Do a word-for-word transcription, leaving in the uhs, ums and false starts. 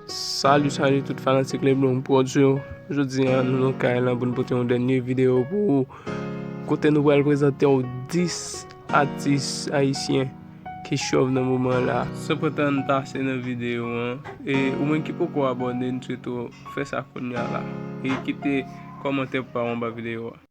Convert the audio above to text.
Salut, salut tout fanatik Leblon Prod yo. Jodi a nou nan kay la pou n pote yon dènye videyo pou ou, kote nou pral prezante w dis atis ayisyen ki chòv nan moman la. San pran tan, n pase nan videyo an. E ou menm ki poko abòne, n swete w fè sa kounye a la. E kite kòmantè pa w anba videyo a.